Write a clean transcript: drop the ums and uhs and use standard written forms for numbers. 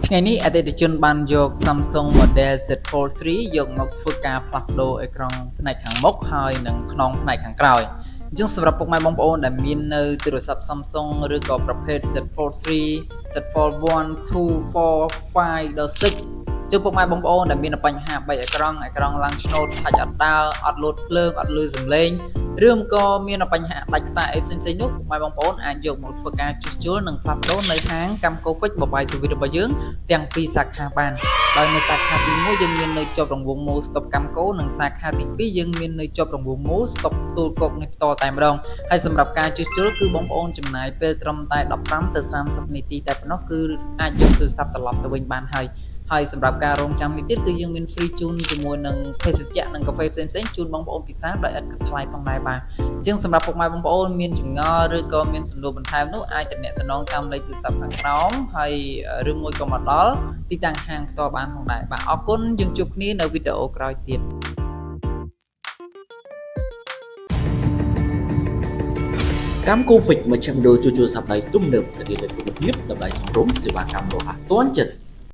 ថ្ងៃនេះអតិថិជនបានយក Samsung model Z Fold 3យកមកធ្វើការផ្លាស់ប្ដូរអេក្រង់ផ្នែកខាងមុខហើយនិងខ្នងផ្នែកខាងក្រោយអញ្ចឹងសម្រាប់ពុកម៉ែបងប្អូនដែលមាននៅទូរស័ព្ទ Samsung ឬក៏ប្រភេទ Z Fold 3 Z Fold 1 2 4 5ដល់6ជើពុកម៉ែបងប្អូនដែលមានបញ្ហាបែកអេក្រង់អេក្រង់ឡើងឆ្នោតឆាច់អត់ដើរអត់លោតភ្លើងអត់លឺសំឡេងឬក៏មានបញ្ហាដាច់ខ្សែអីផ្សេងៗនោះពុកម៉ែបងប្អូនអាចយកមកធ្វើការជួសជុលនិងផ្លាស់ប្ដូរនៅហាងកម្មកូហ្វិច Mobile Service របស់យើងទាំងពីរសាខាបានដោយនៅសាខាទី1យើងមាននៅជាប់រង្វង់មូលស្តុបកម្មកូនិងសាខាទី2យើងមាននៅជាប់រង្វង់មូលស្តុបទួលគោកនេះផ្ទាល់តែម្ដងហើយសម្រាប់ការជួសជុលគឺបងប្អូនចំណាយពេលត្រឹមតែ15ទៅ30នាទីតែប៉ុណ្ណោះគឺអាចយកទូរស័ព្ទត្រឡប់ទៅវិញបានហើយហើយសម្រាប់ការរងចាំនេះទៀតគឺយើងមាន free ជូនជាមួយនឹងភេសជ្ជៈនិងកាហ្វេផ្សេងៗជូនបងប្អូនពិសាដោយឥតគិតថ្លៃផងដែរបាទអញ្ចឹងសម្រាប់ពុកម៉ែបងប្អូនមានចម្ងល់ឬក៏មានសំណួរបន្ថែមនោះអាចទំនាក់ទំនងតាមលេខទូរស័ព្ទខាងក្រោមហើយឬមួយក៏មកដល់ទីតាំងហាងផ្ទាល់បានផងដែរបាទអរគុណយើងជួបគ្នានៅវីដេអូក្រោយទៀត កម្មកូហ្វិចមជ្ឈមណ្ឌលជួសជុលសប្តាហ៍ទំនើបធានានូវគុណភាពតម្លៃសមរម្យសេវាកម្មរហ័សទាន់ចិត្ត។